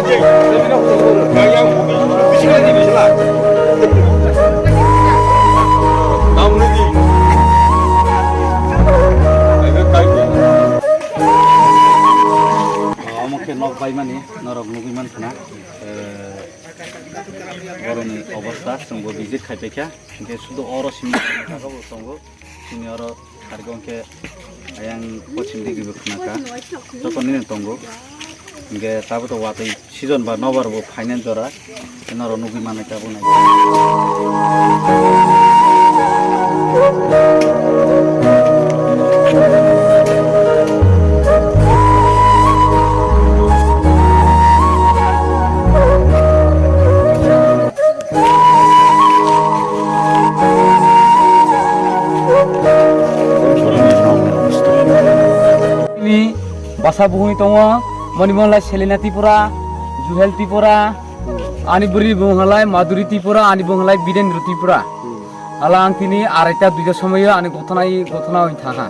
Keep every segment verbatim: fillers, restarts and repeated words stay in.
Omo khe nok baimani norok nugwi mankha na, eh, boroni obostha chwngbo visit khaipaikha, hinkhe sudu oro simi jaga bo tongo, simi oro. Argo hwnkhe ayang pochim digi bo khna kha, joto nini tongo. Hwnkhe tabuk to watwi season ba nobar bo phainani jora, norok nugwi manai tabuk nai. Bini basa buhuni tongo, Monimonlai Selena Tripura, Juhel Tripura, ani bwrwi bung halai Madhuri Tripura, ani bung halai Birendra Tripura. Hala ang tini araita duita somoyo ani gothona i gothona oi thangha.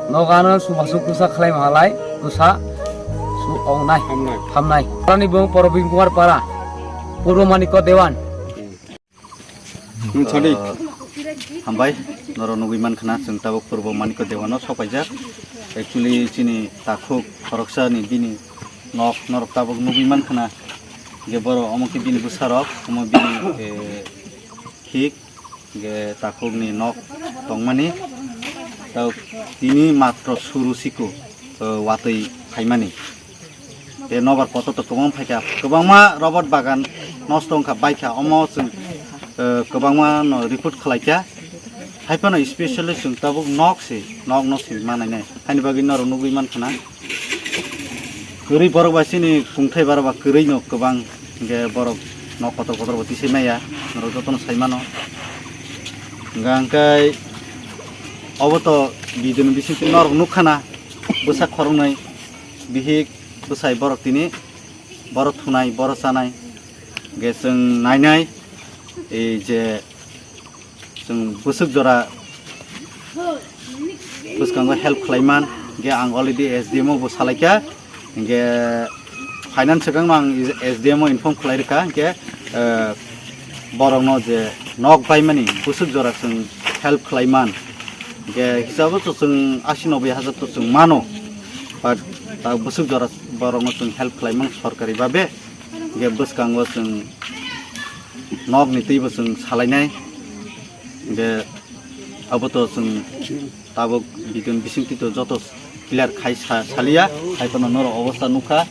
Nogo ano sumasuk kusa khlai mahalai kusa su ongnai. Hamnai. Hamnai. Parani bung Probin Kumar Para, Purbo Manikya Dewan. Hmm, sadi. Ah, hambai, norok nugwi mankha na, chwng tabuk Purbo Manikya Dewano sopaijak. Actually, chini takhuk khoroksa ni bini nok norok tabuk nugwi mankha na. Je borok omo khe bini bwsarok, omo bini, eh, thik, je takhuk ni nok tongmani. Tabuk tini matro suru siko, eh, watwi phaimani. Tei nobar kotor to kwbang phaikha, kwbangma robot bagan nosto wngkha, baikha, omo chwng, eh, kwbangma no report khlaikha. Haiphano specially chwng tabuk nok se, nok no se manainai. Haini bagwi norok nugwi mankha na. Kwrwi borok bai chini kungthai borok ba kwrwi no kwbang, hinkhe borok nok kotor kotor bo tisai maya, norok jotono sai mano. Hingkha hwnkhe obo to video ni bisingtwi norok nukha na, bwsa khoroknwi bihik bwsai borok tini, borok thunai, borok chanai, hwnkhe chwng nainai, ei je chwng bwswk jora bwskango help khlaiman, hwnkhe ang already S D M o bo salaikha, hwnkhe finance swkangno ang S D M o inform khlai rwkha, hwnkhe, eh, borokno je nok baimani bwswk jora chwng help khlaiman, hwnkhe hisabo to chwng asi noboi hajar to chwng mano, but ta bwswk jora borokno chwng help khlaiman sorkari babe, hwnkhe bwskango chwng nokni twibo chwng salainai, hwnkhe abo to chwng tabuk video ni bisingtwi to joto clear khai sa-, saliya, hai phano norok obostha nukha.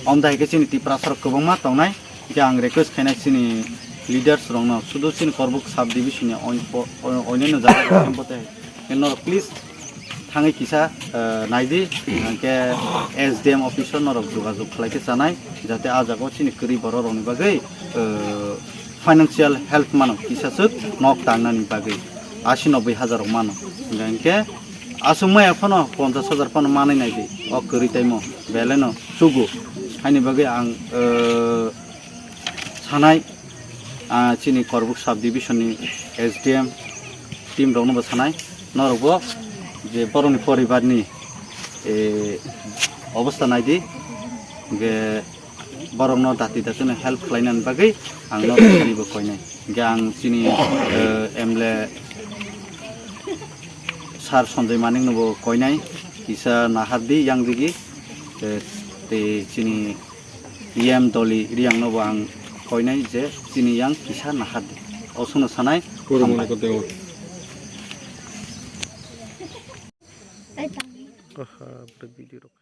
Omo dai khe chini Tiprasa rok kwbangma tongnai, hwnkhe ang request khainai chini leaders rokno, sudu chini Korbuk sub division ni oin-, o-, o-, onyaino jaga rok khe norok please thangwi kisa, eh, naidi, hwnkhe S D M office o norok jogajog khlai khe chanai, jate ah jagao chini kwrwi borok rokni bagwi, eh, financial help mano, kisa swk nok tangnani bagwi asi noboi hajar rok mano. Hingkha hingkhe aswk maya phano ponchash hajar phano manwi naidi, o kwrwi taimo belai no chugo. Haini bagwi ang, eh, sanai, ah, chini Korbuk sub division ni S D M team rokno bo sanai, norok bo je borokni poribar ni, eh, obostha naidi, je borokno dati dati no help khlainani bagwi ang norok sani bo koinai. Hingkhe ang chini, eh, M L A sir Sanjay Manik no bo koinai, kisa nahardi yang digi, eh, tei chini E M Doli Riyang no bo ang koinai je chini yang kisa nahardi. Osokno sanai. Purbo hambai. Manikya Dewan. Aha, bwrwi video rok.